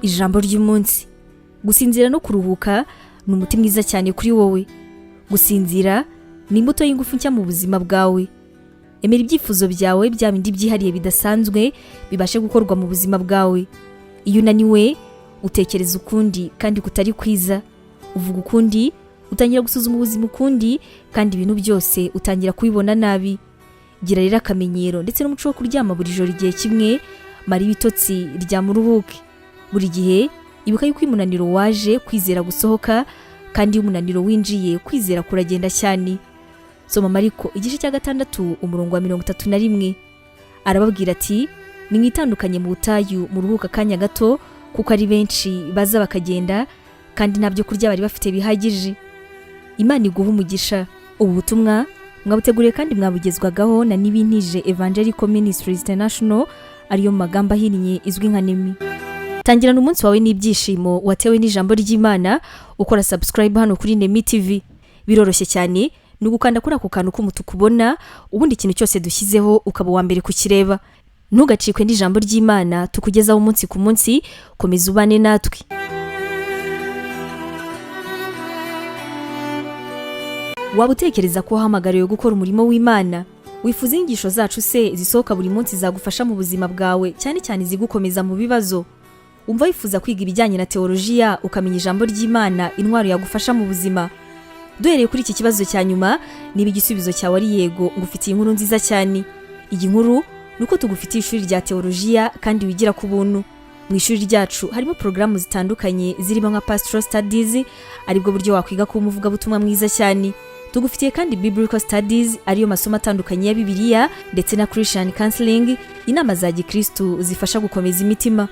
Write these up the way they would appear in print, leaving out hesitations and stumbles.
Ijambo ry'umunsi: gusinzira no kuruhuka ni umuti mwiza cyane kuri wowe. Gusinzira ni imbuto y'ingufu nshya mu buzima bwawe. Emera ibyifuzo byawe, bya bindi byihariye bidasanzwe, bibashe gukorwa mu buzima bwawe. Iyo unaniwe, utekereza ukundi kandi kutari kwiza, uvuga ukundi, utangira gusuzuma ubuzima ukundi, kandi ibintu byose utangira kubibona nabi. Gira rero akamenyero ndetse n'umuco wo kuryama buri joro igihe kimwe. Mara ibitotsi, ryama uruhuke. Buri gihe ibuka yuko iyo umunaniro waje, kwizera gusohoka, kandi iyo umunaniro winjiye, kwizera kuragenda cyane. Soma Mariko igice cya 6, umurongo wa 31. Arababwira ati: "Nimwitandukanye mu butayu muruhuka akanya gato," kuko ari benshi baza bakagenda kandi nta byo kurya bari bafite bihagije. Imana iguha umugisha. Ubu butumwa mwabuteguriye kandi mwabugezwagaho na Nibintije Evangelical Ministries International, ariyo mu magambo ahinnye izwi nka NEMI. Tangirana umunsi wawe n'ibyishimo watewe n'ijambo ry'Imana ukora subscribe hano kuri Nemi TV. Biroroshye cyane, ni ugukanda kuri ako kantu k'umutuku ubona, ubundi ikintu cyose dushyizeho ukaba uwa mbere kukireba. Ntugacikwe n'ijambo ry'Imana tukugezaho umunsi ku munsi. Komeza ubane natwe. Waba utekereza ko wahamagariwe gukora umurimo w'Imana? Wifuza inyigisho zacu se zisohoka buri munsi zagufasha mu buzima bwawe, cyane cyane izigukomeza mu bibazo? Umva wifuza kwiga ibijyanye na teolojiya, ukamenya ijambo ry'Imana, intwaro yagufasha mu buzima? Duhereye kuri iki kibazo cya nyuma, niba igisubizo cyawe ari yego, ngufitiye inkuru nziza cyane. Iyi nkuru ni uko tugufitiye ishuri rya teolojiya kandi wigira ku buntu. Mu ishuri ryacu harimo porogaramu zitandukanye zirimo nka Pastoral Studies, aribwo buryo wakwiga kuba umuvugabutumwa mwiza cyane. Tugufitiye kandi Biblical Studies, ariyo masomo atandukanye ya Bibiliya, ndetse na Christian Counseling, inama za gikristu zifasha gukomeza imitima.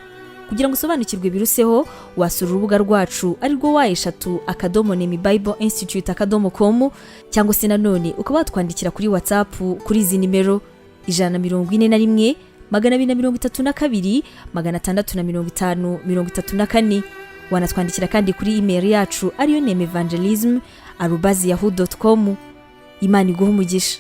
Kugira ngo usobanukirwe biruseho, wasura urubuga rwacu, arirwo www.nemibibleinstitute.com, cyangwa se nanone ukaba watwandikira kuri WhatsApp kuri izi nimero: 141 232 650 34. Wanatwandikira kandi kuri email yacu, ariyo nemevangelism@yahoo.com. Imana iguha umugisha.